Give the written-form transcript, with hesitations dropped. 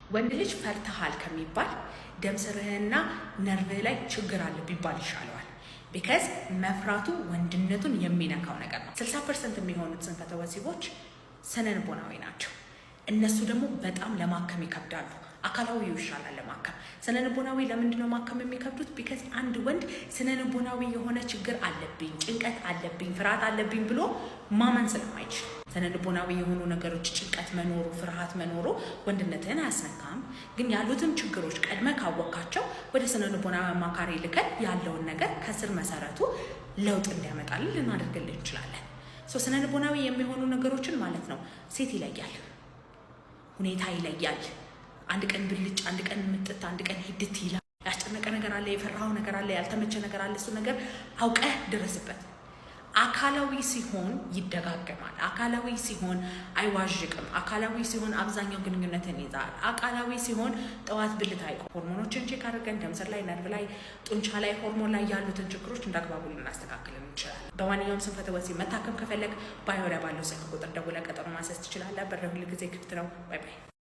ወንድ ልጅ ፈርተሃል ከሚባል ደም ስርህና ነርቭህ ላይ ችግር አለ ቢባል ይሻለዋል። Because መፍራቱ ወንድነቱን የሚነካው ነገር ነው። 60% የሚሆኑት ስንፈተ ወሲቦች ስነ ልቦናዊ ናቸው። እነሱ ደግሞ በጣም ለማከም ይከብዳሉ። አካላዊው ይሻላል ለማከም። ስነ ልቦናዊ ለምንድን ነው ማከም የሚከብዱት? Because አንድ ወንድ ስነ ልቦናዊ የሆነ ችግር አለብኝ፣ ጭንቀት አለብኝ፣ ፍርሃት አለብኝ ብሎ ማመን ስለማይችል። ስነ ልቦናዊ የሆኑ ነገሮች ጭንቀት መኖሩ፣ ፍርሃት መኖሩ ወንድነትህን አያስነካም። ግን ያሉትን ችግሮች ቀድመህ ካወቅካቸው ወደ ስነ ልቦናዊ አማካሪ ልከን ያለውን ነገር ከስር መሰረቱ ለውጥ እንዲያመጣልን ልናደርግልን እንችላለን። ስነ ልቦናዊ የሚሆኑ ነገሮችን ማለት ነው ሴት ይለያል፣ ሁኔታ ይለያል። አንድ ቀን ብልጭ፣ አንድ ቀን ምጥት፣ አንድ ቀን ሂድት ይላል። ያስጨነቀ ነገር አለ፣ የፈራኸው ነገር አለ፣ ያልተመቸ ነገር አለ። እሱ ነገር አውቀህ ድረስበት። አካላዊ ሲሆን ይደጋገማል። አካላዊ ሲሆን አይዋዥቅም። አካላዊ ሲሆን አብዛኛው ግንኙነትን ይዛል። አካላዊ ሲሆን ጠዋት ብልት አይቆም። ሆርሞኖችን check አድርገን ደም ስር ላይ፣ ነርቭ ላይ፣ ጡንቻ ላይ፣ ሆርሞን ላይ ያሉትን ችግሮች እንዳግባቡ ልናስተካክል እንችላለን። በማንኛውም ስንፈተ ወሲብ መታከም ከፈለግ bio ላይ ባለው ስልክ ቁጥር ደውለህ ቀጠሮ ማስያዝ ትችላለህ። በር ሁል ጊዜ ክፍት ነው። Bye bye።